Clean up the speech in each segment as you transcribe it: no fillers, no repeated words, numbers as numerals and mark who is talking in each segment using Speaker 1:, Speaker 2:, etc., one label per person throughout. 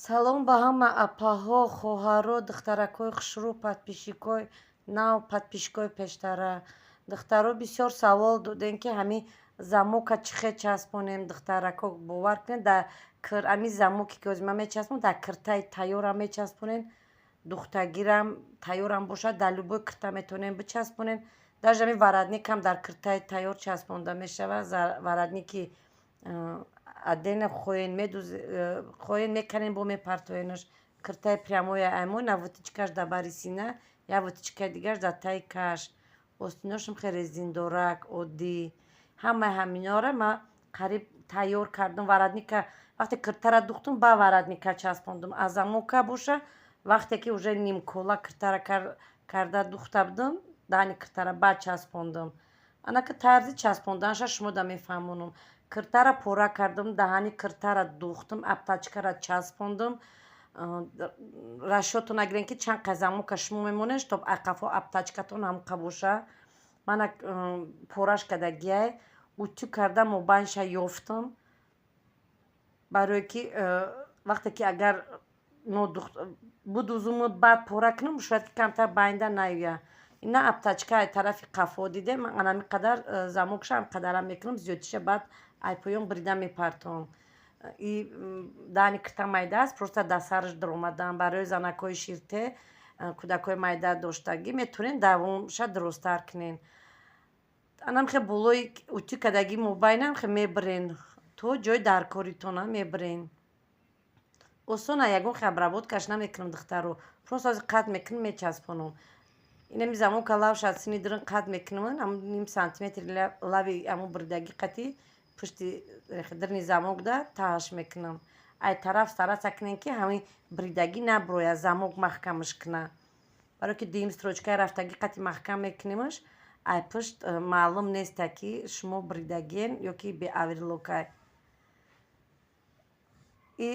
Speaker 1: Салом ба ҳама апаҳо, хоҳаро, духтаракҳои хушрӯ, подписчикои нав, подписчикои пештара. Духтаро, бисёр савол додем, ки ҳамин замока чӣ хел часпонем. Духтарако, бовар кунед, дар ҳамин замоке ки ҳозир ман мечаспонам, дар киртаи тайёрам мечаспонем, духтагирам тайёрам бошад, дар любой кирта метавонем бичаспонем. Даже ҳамин воротникам дар киртаи тайёр часпонда мешавад. Воротники отдельно хоҳен медуз, хоҳен меканем, бо мепартоенаш. Киртаи прямоя аймон, на вытачкаш дар бари сина, як вытачкаи дигараш дар таи каш. Остиношам хеле резиндорак, оддӣ. Ҳамаи ҳаминҳоро ман қариб тайёр кардам. Воротника вақте киртара духтум, ба воротника часпондум. А замока боша, вақте ки уже нимкола киртара карда духта будам, даҳни киртара баъд часпондум. Анака тарзи часпонданаша шумо да мефаҳмонам. Киртара пора кардам, даҳани киртара духтум, обтачкара часпондум. Расчётон нагирем, ки чанд қай замока шумо мемонед, чтоб ақафо обтачкатон ҳамқа боша. Мана пораш кардагиай, утюг карда мобайнша ёфтам, барое ки вақте ки агар будузуму баъд пора кунам, шояд ки камтар байнда наёяд. Ина обтачка ай тарафи қафо дидем, анами қадар замокша ҳам қадарам мекунам, зиёдтиша баъд ай поён брида мепартом. И даҳни кирта майда аст, просто дар сараш даромадан. Барои занакҳои ширте, кӯдакҳои майда доштагӣ метавонед давомша дурусттар кунед. Анам хел болои утюг кардагӣ мобайнам хел мебирен, то ҷои даркоритона мебирен. Осона, ягон хел обработкаш намекунам, духтаро, просто ҳозир қатъ мекунам, мечаспонам. Инами замока лавша аз сини дурун қатъ мекунам, ҳамн ним сантиметри лави ҳамун бридагӣ қатӣ пушти дирни замокда таҳаш мекунам. Ай тараф стараться кунем, ки ҳамин бридагӣ наброяд, замок маҳкамаш куна, барое ки дуюм строчкаи рафтагӣ қати маҳкам мекунемаш, ай пушт маълум неста, ки шумо бридагиен ё ки беоверлокай. И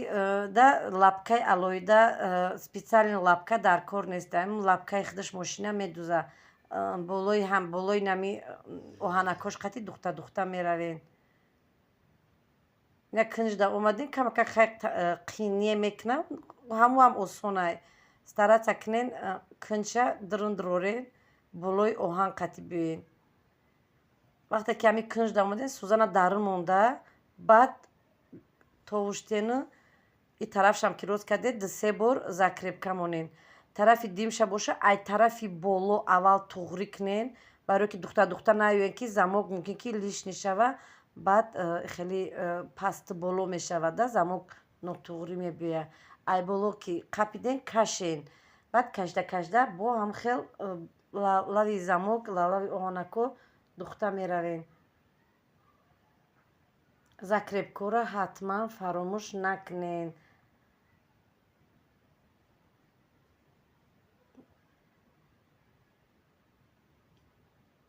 Speaker 1: да лапкаи алоҳида, специальный лапка дар кор нест. Ҳамин лапкаи худаш мошина медуза. Болои ҳам болои нами оҳанакош қати духта духта меравем. Ина кунҷда омадем, камака хай қиние мекунам, ҳамуам осонай. Стараться кунен, кунҷша дурун дурорен, болои оҳан қати биёен. Вақте ки ҳамин кунҷда омадем, сӯзана дарун монда, баъд товуштену и тарафшам ки рост кардед, ду се бор закрепка монен. Тарафи димша боша, ай тарафи боло аввал туғрӣ кунен, барое ки духта духта наёен, ки замок мумкин ки лишний шава, баъд хеле пасту боло мешавад, да замок нотуғрӣ мебиёяд. Ай боло ки қапиден, кашен, баъд кашида кашида бо ҳам хел лави замок, лави оҳанако духта меравем. Закрепкора ҳатман фаромӯш накунед.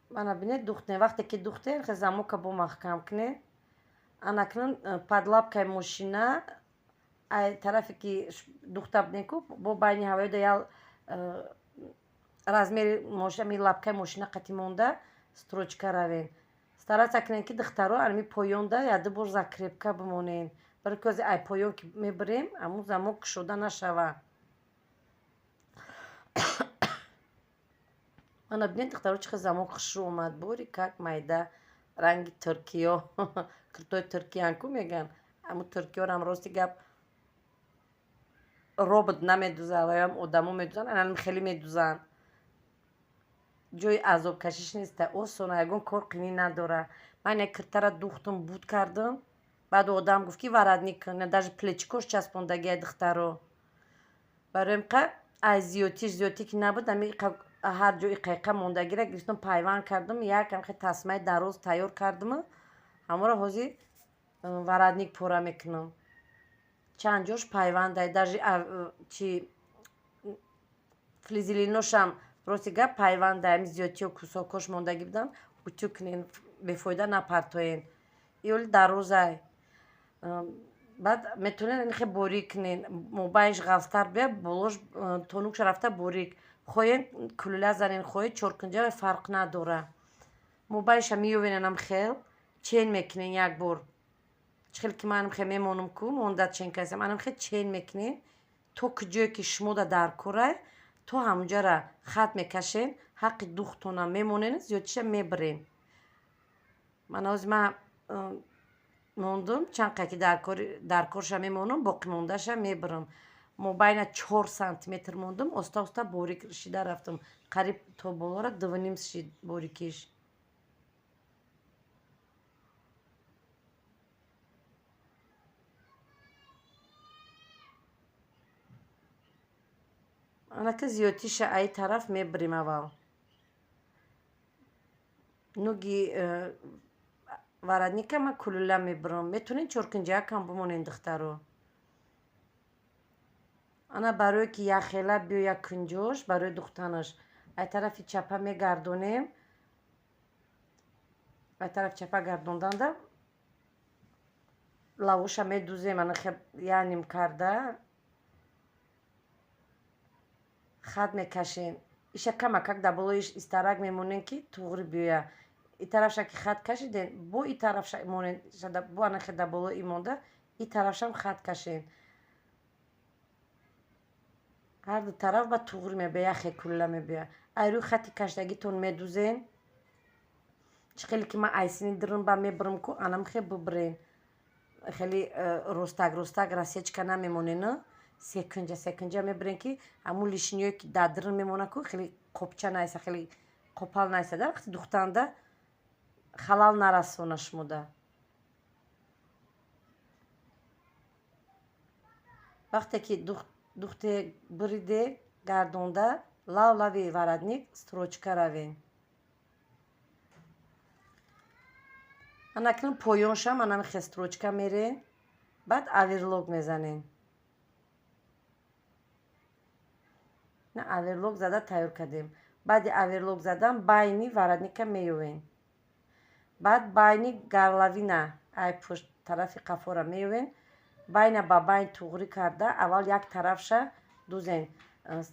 Speaker 1: Мана бинед, духтем. Вақте ки духтем, хел замока бо маҳкам кунед. Анакнун под лапкаи мошина, ай тарафе ки духта будем ку, бо байни ҳавоида як размери ами лапкаи мошина қати монда строчка равем. Стараться кунед, ки, духтаро, ами поёнда якду бор закрепка бимонед, барои ки ҳозир ай поён ки мебирем, ҳамун замок кушода нашава. Мана бинед, духтаро, чӣ хел замок хушрӯ омад, бори как майда, ранги туркиё, киртои туркиян ку мегӯянд. Ҳамун туркиёрам, рости гап, робот намедузад, ваям одамо медузанд, анам хеле медузанд. Ҷои азобкашиш неста, осона, ягон кор қинӣ надора. Ман як киртара духтум, буд кардам, баъд одам гуфт, ки воротник кун, даже плечикош часпондагиай, духтаро. Барои қа ай зиёдтиш зиёдтӣ ки набуд, ами ҳар ҷо иқайқа мондагиро гирифтам, пайванд кардам, як ҳамхе тасмаи дароз тайёр кардаму ҳаморо ҳозир воротник пора мекунам. Чанд ҷош пайвандай, даже чи флизелиношам, рости гап, пайвандай, ами зиёдтиё кусокош мондагӣ будам. Утюг кунен, бефоида напартоен. Иоли дарозай, баъд метавонед хе борик кунен, мобайнш ғафзтар бия, болош тонукша рафта борик. Хоҳем кулула занен, хоҳед чоркунҷа, фарқ надора. Мобайнша меёвенанам, хел чен мекунен, як бор Чӣ хеле ки ман хе мемонам ку, монда чен кардам, анам хе чен мекунем то куҷое ки шумода дар корай, то ҳамунҷара хат мекашен, ҳаққи духтона мемонен, зиёдтиша мебирен. Ман ҳозир ман мондум, чанд қай ки дар корша мемонам, боқимондаша мебирам. Мобайна 4 сантиметр мондум, оста оста борик шида рафтам. Қариб то болора 2,5 шид борикиш. Анака зиёдтиша ай тараф мебирем аввал. Нуги воротника ман кулула мебирам. Метавонед чоркунҷакам бимонед, духтаро. Ана барое ки яхела биёяд кунҷош, барои духтанаш ай тарафи чапа мегардонем. Ай тарафи чапа гардонданда лавоша медузем, ана яним карда хат мекашем. Иша камакак дар болои истарак мемонем, ки туғри биёяд. И тарафша ки хат кашидем, бо и тарафша монем, бо анахе дар болои монда, и тарафшам хат кашем. Ҳар ду тараф ба туғри мебиёяд, яхе кулла мебиёяд. Ай рӯи хати каштагитон медузен. Чӣ хеле ки ман айсини дирм ба мебирам ку, анам хе бибирен. Хеле ростак ростак рассечка намемонен, секунҷа секунҷа мебирен, ки ҳамун лишниҳое ки дар дирм мемонад ку, хеле қопча найса, хеле қопал найса, да вақти духтанда халал нарасона шумода. Вақте ки духте бириде гардонда, лав лави воротник строчка равен. Анакнун поёншам анамихе строчка мерен, баъд оверлок мезанем. На оверлок зада тайёр кардем. Баъди оверлок задан байни воротника меёвем. Баъд байни горловина ай пушт тарафи қафора меёвем. Байна ба байн туғрӣ карда аввал як тарафша дузем.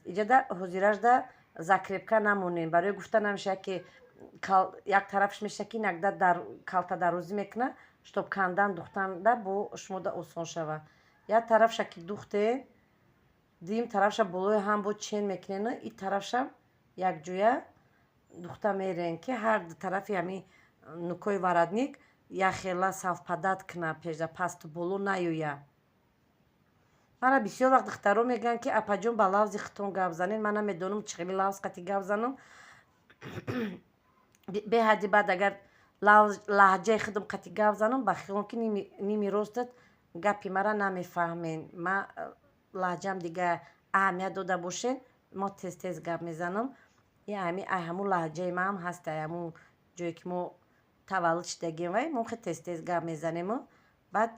Speaker 1: Иҷода ҳозиражда закрепка намонем. Барои гуфта намешавад ки як тарафш мешавад ки инакда дар калта дарозӣ мекунад, чтоб кандан духтанда бо шумода осон шавад. Як тарафша ки духте, дуюм тарафша болои ҳам бо чен мекунен, и тарафша якҷоя духта мерен, ки ҳар ду тарафи ҳамин нукои воротник яхела совпадать кунад, пеша пасту боло наёяд. Мана бисёр вақт духтаро мегӯянд, ки апаҷон, ба лавзи хитон гап занед. Ман намедонам чӣ хели лавз қати гап занам. Беҳадди баъд агар лаҳҷаи худам қати гап занам, ба хиёлам ки ними ростат гапи мара намефаҳмен. Ма лаҳҷам дига аҳамият дода бошед, мо тез тез гап мезанам. Ами ай ҳамун лаҳҷаи маам ҳаст, ай ҳамун ҷое ки мо таваллуд шидагем, вай мо хеле тез тез гап мезанему. Баъд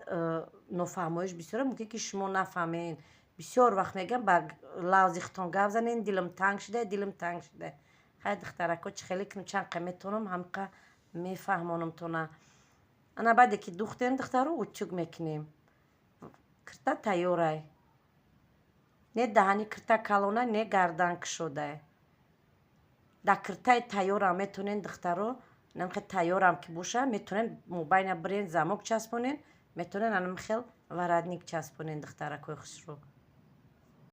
Speaker 1: нофаҳмоиш бисёра, мумкин ки шумо нафаҳмед. Бисёр вақт мегӯям, ба лавзи хитон гап занед, дилам танг шуда, дилам танг шуда. Хай, духтарако, чӣ хеле кунам, чанд қа метавонам, ҳамқа мефаҳмонамтона. Ана баъде ки духтем, духтаро, утюг мекунем. Кирта тайёрай. Не даҳани кирта калона, не гардан кушодай. Дар киртаи тайёрам метавонед, духтаро, намхел тайёрам ки боша, метавонед мобайна бирен, замок часпонед, метавонед анамхел воротник часпонед, духтаракои хушрӯ.